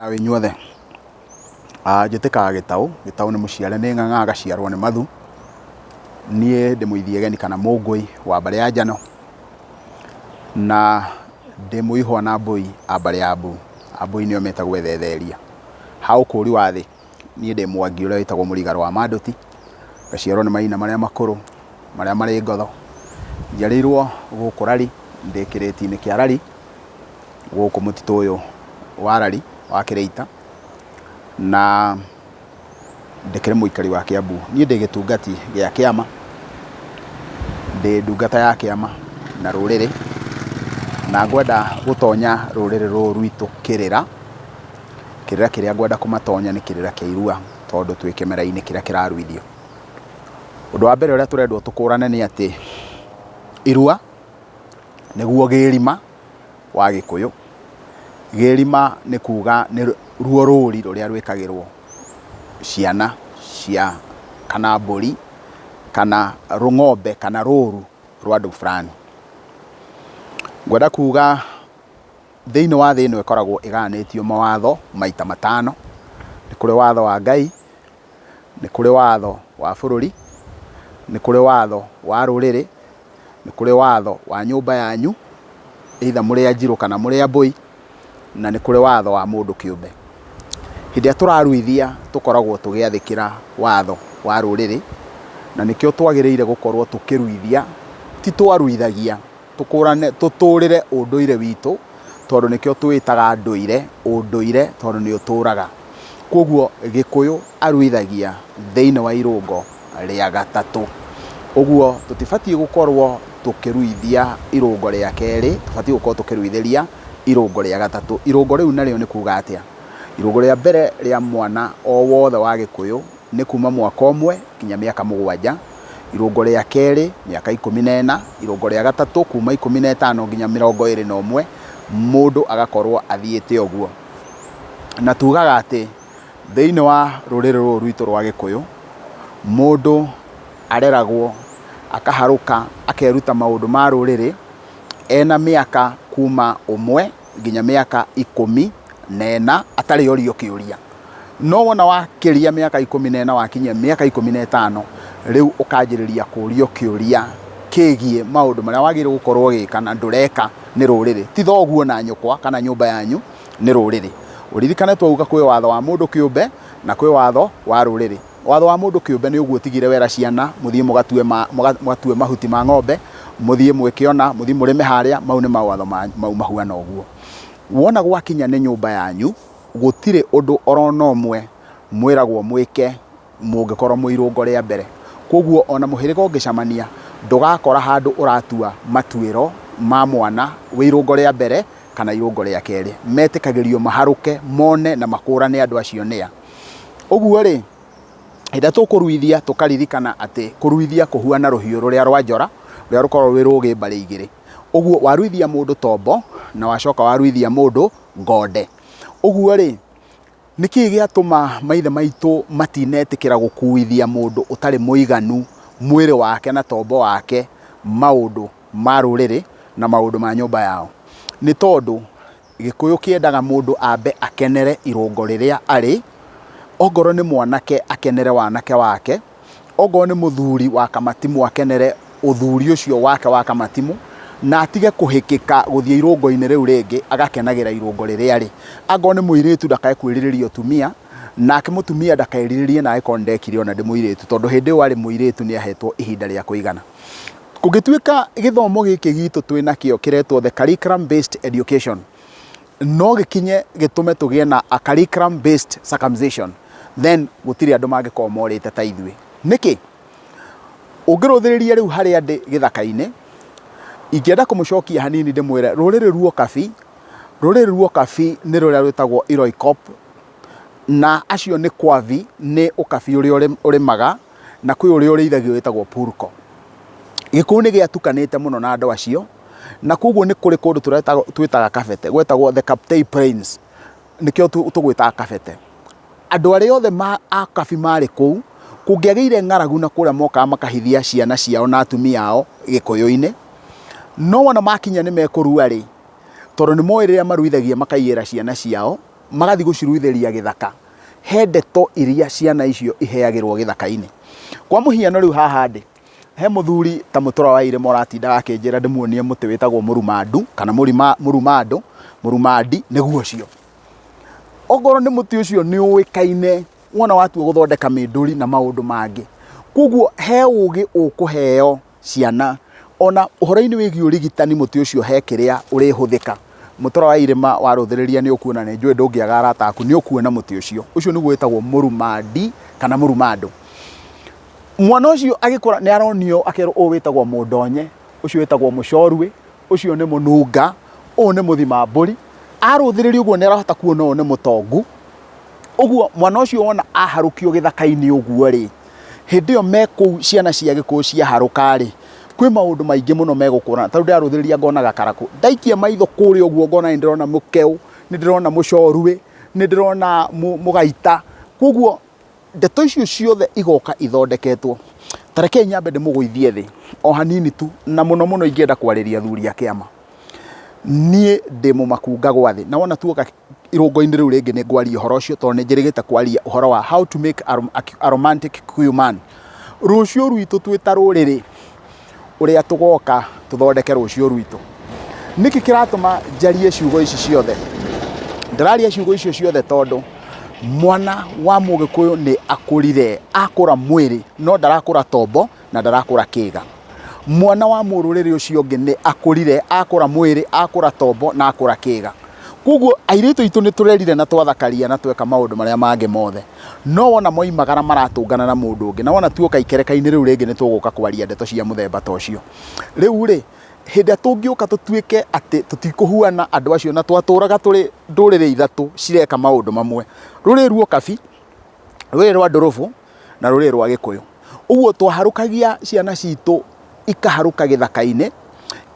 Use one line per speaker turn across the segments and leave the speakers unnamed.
Awe inyuothe. Njĩtĩkaga Gĩtaũ, Gĩtaũ nĩ mũciare nĩ Ng'ang'a agaciarwo nĩ Mathu. Niĩ ndĩ mũithiegeni kana mũngũi wa mbarĩ ya Njano, na ndĩ mũihwa na mbũi a mbarĩ ya Mbu. Ambũi nĩo metagwo ethetheria. Ha ũkũri wa thĩ, niĩ ndĩ Mwangi ũrĩa wĩtagwo Mũrigarũ wa Manduti, ngaciarwo nĩ maina marĩa makũrũ, marĩa marĩ ngotho. Njiarĩirwo gũkũ Rari, ndĩ kĩrĩti-inĩ kĩa Rari. Gũkũ mũtitũ ũyũ wa Rari wa Kĩrĩita, na ndĩkĩrĩ mũikari wa Kĩambu. Niĩ ndĩ gĩtungati gĩa kĩama, ndĩ ndungata ya kĩama na rũrĩrĩ, na ngwenda gũtonya rũrĩrĩ rũrũ rwitũ kĩrĩra. Kĩrĩra kĩrĩa ngwenda kũmatonya nĩ kĩrĩra kĩa irua, tondũ twĩ kĩmera-inĩ kĩrĩa kĩraruithio. Ũndũ wa mbere ũrĩa tũrendwo tũkũrane nĩ atĩ, irua nĩguo gĩrima wa Gĩkũyũ. Gĩrima nĩ kuga nĩ ruo rũri rũrĩa rwĩkagĩrwo ciana cia kana mbũri kana rũng'ombe kana rũru rwa andũ fulani. Ngwenda kuga thĩinĩ wa thĩ ĩno ĩkoragwo ĩgayanĩtio mawatho maita matano. Nĩ kũrĩ watho wa Ngai, nĩ kũrĩ watho wa bũrũri, nĩ kũrĩ watho wa rũrĩrĩ, nĩ kũrĩ watho wa nyũmba yanyu, either mũrĩ anjirũ kana mũrĩ ambũi, na nĩ kũrĩ watho wa mũndũ kĩũmbe. Hĩndĩ ĩrĩa tũraruithia tũkoragwo tũgĩathĩkĩra watho wa rũrĩrĩ, na nĩkĩo twagĩrĩire gũkorwo tũkĩruithia, ti twaruithagia, tũkũrane, tũtũrĩre ũndũire witũ, tondũ nĩkĩo tũwĩtaga ndũire, ũndũire tondũ nĩ ũtũraga. Koguo Gĩkũyũ aruithagia thĩinĩ wa irũngo rĩa gatatũ. Ũguo tũtibatiĩ gũkorwo tũkĩruithia irũngo rĩa kerĩ, tũbatiĩ gũkorwo tũkĩruithĩria irũngo rĩa gatatũ. Irũngo rĩu narĩo nĩ kuga atĩa? Irũngo rĩa mbere rĩa mwana o wothe wa Gĩkũyũ nĩ kuma mwaka ũmwe nginya mĩaka mũgwanja, irũngo rĩa kerĩ mĩaka 14, irũngo rĩa gatatũ kuma 15 nginya 21, mũndũ agakorwo athiĩte ũguo. Na tugaga atĩ thĩinĩ wa rũrĩrĩ rũrũ rwitũ rwa Gĩkũyũ, mũndũ areragwo akaharũka akeruta maũndũ ma rũrĩrĩ ena mĩaka kuma ũmwe nginya mĩaka 14 atarĩ orio kĩũria. No wona wakĩria mĩaka 14 wakinyia mĩaka 15, rĩu ũkanjĩrĩria kũrio kĩũria kĩgiĩ maũndũ marĩa wagĩrĩirwo gũkorwo ũgĩka na ndũreka nĩ rũrĩrĩ. Ti thoguo na nyũkwa kana nyũmba yanyu, nĩ rũrĩrĩ. Ũririkane twauga kwĩ watho wa mũndũ kĩũmbe na kwĩ watho wa rũrĩrĩ. Watho wa mũndũ kĩũmbe nĩ ũguo ũtigire wera ciana, mũthiĩ mũgatue mahuti ma ng'ombe, mũthiĩ mwĩke ũna, mũthiĩ mũrĩme harĩa, mau nĩ mawatho mau mahuana ũguo. Wona gwakinya nĩ nyũmba yanyu, gũtirĩ ũndũ orona ũmwe mwĩragwo mwĩke mũngĩkorwo mwĩ irũngo rĩa mbere. Koguo ona mũhĩrĩga ũngĩcemania, ndũgakora handũ ũratua matuĩro ma mwana wĩ irũngo rĩa mbere kana irũngo rĩa kerĩ. Metĩkagĩrio maharũke, mone na makũrane andũ acio nĩa. Ũguo rĩ, hĩndĩ ĩrĩa tũkũruithia tũkaririkana atĩ kũruithia kũhuana rũhiũ rũrĩa rwa njora, rũrĩa rũkoragwo rwĩ rũgĩ mbarĩ igĩrĩ. Ũguo waruithia mũndũ tombo, na wacoka waruithia mũndũ ngonde. Ũguo rĩ, nĩkĩ gĩatũma maithe maitũ matinetĩkĩra gũkuithia mũndũ ũtarĩ mũiganu mwĩrĩ wake na tombo wake maũndũ ma rũrĩrĩ na maũndũ ma nyũmba yao? Nĩ tondũ Gĩkũyũ kĩendaga mũndũ ambe akenere irũngo rĩrĩa arĩ, ongorwo nĩ mwanake akenere wanake wake, ongorwo nĩ mũthuri wa kamatimũ akenere ũthuri ũcio wake wa kamatimũ, na atige kũhĩkĩka gũthiĩ irũngo-inĩ rĩu rĩngĩ, agakenagĩra irũngo rĩrĩa arĩ. Angorwo nĩ mũirĩtu ndakae kwĩrirĩria ũtumia, nake mũtumia ndakerirĩrie na angĩkorwo nĩ ndekire ona ndĩ mũirĩtu, tondũ hĩndĩ ĩyo arĩ mũirĩtu nĩ ahetwo ihinda rĩa kũigana. Kũngĩtuĩka gĩthomo gĩkĩ gitũ twĩ nakĩo kĩretwo the curriculum based education, no gĩkinye gĩtũme tũgĩe na a curriculum based circumcision, then gũtirĩ andũ mangĩkorwo morĩte ta ithuĩ. Nĩkĩ? Ũngĩrũthĩrĩria rĩu harĩa ndĩ gĩthaka-inĩ, ingĩenda kũmũcokia hanini ndĩmwĩre rũrĩrĩ Ruokabi, rũrĩrĩ Ruokabi nĩ rũrĩa rwĩtagwo Iroikop, na acio nĩ kwabi, nĩ ũkabi ũrĩa ũrĩmaga, na kwĩ ũrĩa ũrĩithagio wĩtagwo Purko. Gĩkũyũ nĩ gĩatukanĩte mũno na andũ acio, na koguo nĩ kũrĩ kũndũ twĩtaga Kabete, gwetagwo the Kaptei Plains, nĩkĩo tũgwĩtaga Kabete. Andũ arĩa othe a Kabi marĩ kũu, kũngĩagĩire ng'aragu na kũrĩa mokaga makahithia ciana ciao na atumia ao Gĩkũyũ-inĩ, no wona makinya nĩ mekũrua rĩ, tondũ nĩ moĩ rĩrĩa maruithagia makaiyĩra ciana ciao, magathiĩ gũciruithĩria gĩthaka, he ndeto iria ciana icio iheagĩrwo gĩthaka-inĩ. Kwa mũhiano rĩu haha ndĩ, he mũthuri ta mũtũra wa irĩma ũratindaga akĩnjĩra ndĩmuonie mũtĩ wĩtagwo mũrumandu kana mũrima, mũrumandũ, mũrumandi nĩguo ũcio. Ongorwo nĩ mũtĩ ũcio nĩ ũĩkaine wona watua gũthondeka mĩndũri na maũndũ mangĩ. Koguo he ũgĩ ũkũheo ciana ona ũhoro-inĩ wĩgiĩ ũrigitani mũtĩ ũcio he kĩrĩa ũrĩhũthĩka. Mũtũra wa irĩma warũthĩrĩria nĩ ũkuona, nĩ njũĩ ndũngĩaga arata aku, nĩ ũkuona mũtĩ ũcio. Ũcio nĩguo wĩtagwo mũrumandi kana mũrumandũ. Mwana ũcio agĩkũra nĩ aronio akerwo ũyũ wĩtagwo mũndonye, ũcio wĩtagwo mũcoruĩ, ũcio nĩ mũnunga, ũyũ nĩ mũthima mbũri. Arũthĩrĩria ũguo nĩ arahota kuona ũyũ nĩ mũtongu. Ũguo mwana ũcio wona aharũkio gĩthaka-inĩ ũguo rĩ, hĩndĩ ĩyo me kũu ciana cia Gĩkũyũ ciaharũka rĩ, kwĩ maũndũ maingĩ mũno megũkũrana. Ta rĩu ndĩrarũthĩrĩria ngona gakarakũ, ndaikia maitho kũrĩa ũguo ngona nĩ ndĩrona mũkeũ, nĩ ndĩrona mũcoruĩ, nĩ ndĩrona mũgaita. Koguo ndeto icio ciothe igoka ithondeketwo. Ta rekei nyambe ndĩmũgũithie thĩ o hanini tu, na mũno mũno ingĩenda kwarĩria athuri a kĩama. Niĩ ndĩ mũmakunga gwa thĩ, na wona tuoka irũngo-inĩ rĩu rĩngĩ nĩ ngwaria ũhoro ũcio tondũ nĩ njĩrĩgĩte kwaria ũhoro wa how to make a romantic Kikuyu man. Rũciũ rwitũ twĩ ta rũrĩrĩ ũrĩa tũgoka tũthondeke rũciũ rwitũ. Nĩkĩ kĩratũma njarie ciugo ici ciothe? Ndĩraria ciugo icio ciothe tondũ mwana wa Mũgĩkũyũ nĩ akũrire, akũra mwĩrĩ no ndarakũra tombo na ndarakũra kĩga. Mwana wa mũrũrĩrĩ ũcio ũngĩ nĩ akũrire, akũra mwĩrĩ, akũra tombo na akũra kĩga. Koguo airĩtu aitũ nĩ tũrerire na twathakaria na tweka maũndũ marĩa mangĩ mothe. No wona moimagara maratũngana na mũndũ ũngĩ, na wona tuoka ikereka-inĩ rĩu rĩngĩ nĩ tũgũka kwaria ndeto cia mũthemba ta ũcio. Rĩu rĩ, hĩndĩ ĩrĩa tũngĩũka tũtuĩke atĩ tũtikũhuana andũ acio na twatũraga tũrĩ ndũrĩrĩ ithatũ cireka maũndũ mamwe, rũrĩrĩ rwa Ũkabi, rũrĩrĩ rwa Ndũrũbũ na rũrĩrĩ rwa Gĩkũyũ. Ũguo twaharũkagia ciana citũ ikaharũka gĩthaka-inĩ,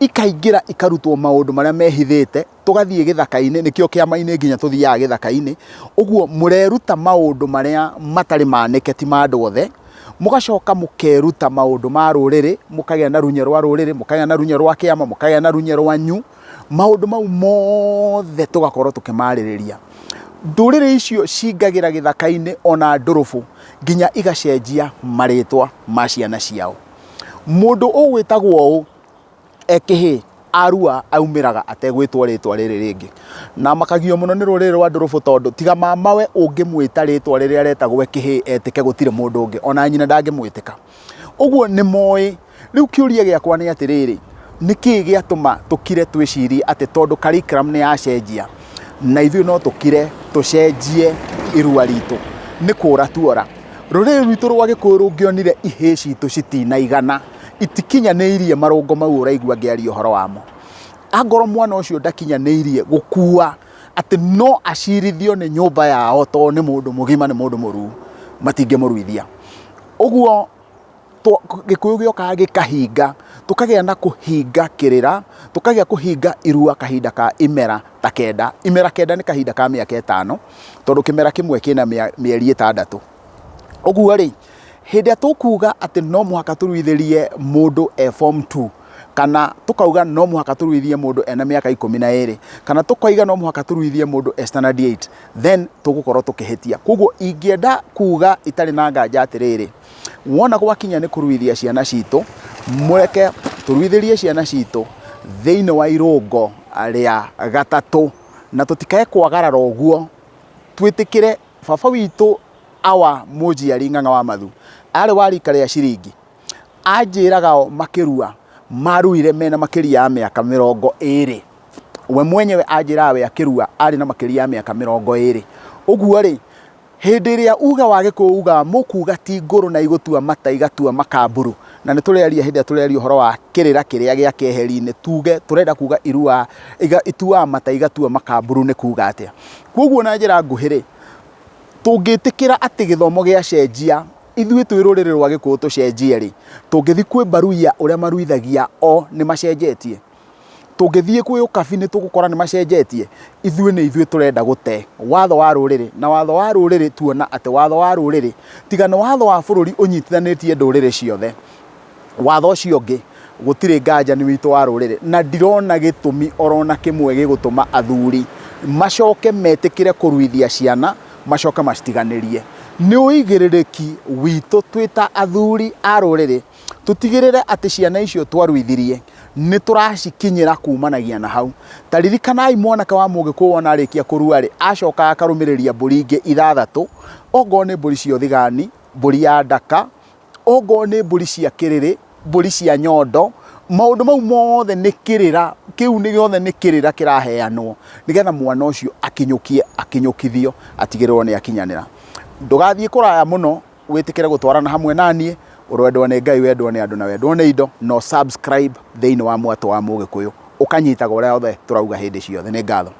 ikaingĩra ikarutwo maũndũ marĩa mehithĩte, tũgathiĩ gĩthaka-inĩ, nĩkĩo kĩama-inĩ nginya tũthiaga gĩthaka-inĩ, ũguo mũreruta maũndũ marĩa matarĩ manĩke ti ma andũ othe, mũgacoka mũkeruta maũndũ ma rũrĩrĩ, mũkagĩa na runye rwa rũrĩrĩ, mũkagĩa na runye rwa kĩama, mũkagĩa na runye rwanyu, maũndũ mau mothe tũgakorwo tũkĩmarĩrĩria. Ndũrĩrĩ icio cingagĩra gĩthaka-inĩ ona ndũrũbũ nginya igacenjia marĩtwa ma ciana ciao. Mũndũ ũgwĩtagwo ũũ e kĩhĩĩ arua aumĩraga ategwĩtwo rĩtwa rĩrĩ rĩngĩ. Na makagio mũno nĩ rũrĩrĩ rwa ndũrũbũ tondũ tiga mamawe ũngĩmwĩta rĩtwa rĩrĩa aretagwo e kĩhĩĩ etĩke gũtirĩ mũndũ ũngĩ ona nyina ndangĩmwĩtĩka. Ũguo nĩ moĩ. Rĩu kĩũria gĩakwa nĩ atĩrĩrĩ, nĩkĩ gĩatũma tũkire twĩcirie atĩ tondũ curriculum nĩ yacenjia, na ithuĩ no tũkire tũcenjie irua ritũ? Nĩ kũra tuora. Rũrĩrĩ rwitũ rwa Gĩkũyũ rũngĩonire ihĩĩ citũ citinaigana, itikinyanĩirie marũngo mau ũraigua ngĩaria ũhoro wamo, angorwo mwana ũcio ndakinyanĩirie gũkua atĩ no acirithio nĩ nyũmba yao tondũ nĩ mũndũ mũgima, nĩ mũndũ mũruu, matingĩmũruithia. Ũguo Gĩkũyũ gĩokaga gĩkahinga, tũkagĩa na kũhinga kĩrĩra, tũkagĩa kũhinga irua kahinda ka imera ta kenda. Imera kenda nĩ kahinda ka mĩaka ĩtano, tondũ kĩmera kĩmwe kĩna mĩeri ĩtandatũ. Ũguo rĩ, hĩndĩ ĩrĩa tũkuga atĩ no mũhaka tũruithĩrie mũndũ e form two, kana tũkauga no mũhaka tũruithie mũndũ ena mĩaka 12, kana tũkoiga no mũhaka tũruithie mũndũ e standard eight, then tũgũkorwo tũkĩhĩtia. Koguo ingĩenda kuga itarĩ na nganja atĩrĩrĩ, wona gwakinya nĩ kũruithia ciana citũ, mũreke tũruithĩrie ciana citũ thĩinĩ wa irũngo rĩa gatatũ, na tũtikae kwagarara ũguo, twĩtĩkĩre baba witũ awa mũnjiari Ng'ang'a wa Mathu, arĩ wa rika rĩa ciringi, anjĩraga o makĩrua, maruire mena makĩria ya mĩaka 20. We mwenyewe anjĩraga we akĩrua arĩ na makĩria ya mĩaka 20. Ũguo rĩ, hĩndĩ ĩrĩa uga wa Gĩkũyũ ugaga mũkuga ti ngũrũ na igũtua mata igatua makamburu, na nĩ tũrĩaria hĩndĩ ĩrĩa tũrĩaria ũhoro wa kĩrĩra kĩrĩa gĩa keheri-inĩ, tuge tũrenda kuga irua, ituaga mata igatua makamburu nĩ kuga atĩa. Koguo na njĩra nguhĩ rĩ, tũngĩtĩkĩra atĩ gĩthomo gĩacenjia, ithuĩ twĩ rũrĩrĩ rwa Gĩkũyũ tũcenjie rĩ, tũngĩthiĩ kwĩ Mbaruya ũrĩa maruithagia o nĩ macenjetie? Tũngĩthiĩ kwĩ Ũkabi nĩ tũgũkora nĩ macenjetie? Ithuĩ nĩ ithuĩ tũrenda gũte watho wa rũrĩrĩ, na watho wa rũrĩrĩ tuona atĩ watho wa rũrĩrĩ tiga nĩ watho wa bũrũri ũnyitithanĩtie ndũrĩrĩ ciothe, watho ũcio ũngĩ gũtirĩ nganja nĩ witũ wa rũrĩrĩ, na ndirona gĩtũmi orona kĩmwe gĩgũtũma athuri Macoke metĩkĩre kũruithia ciana, macoke macitiganĩrie. Nĩ ũigĩrĩrĩki witũ twĩ ta athuri a rũrĩrĩ tũtigĩrĩre atĩ ciana icio twaruithirie nĩ tũracikinyĩra kumanagia na hau. Ta ririkanai mwanake wa Mũgĩkũyũ wona arĩkia kũrua rĩ, acokaga akarũmĩrĩria mbũri ingĩ ithathatũ, ongorwo nĩ mbũri cia ũthigani, mbũri ya ndaka, ongorwo nĩ mbũri cia kĩrĩrĩ, mbũri cia nyondo, maũndũ mau mothe nĩ kĩrĩra, kĩu nĩ gĩothe nĩ kĩrĩra kĩraheanwo nĩgetha mwana ũcio akinyũkie, akinyũkithio atigĩrĩrwo nĩ akinyanĩra. Ndũgathiĩ kũraya mũno wĩtĩkĩre gũtwarana hamwe naniĩ, ũrwendwo nĩ Ngai, wendwo nĩ andũ na wendwo nĩ indo, no subscribe thĩinĩ wa mwatũ wa Mũgĩkũyũ, ũkanyitaga ũrĩa othe tũrauga hĩndĩ ciothe. Nĩ ngatho.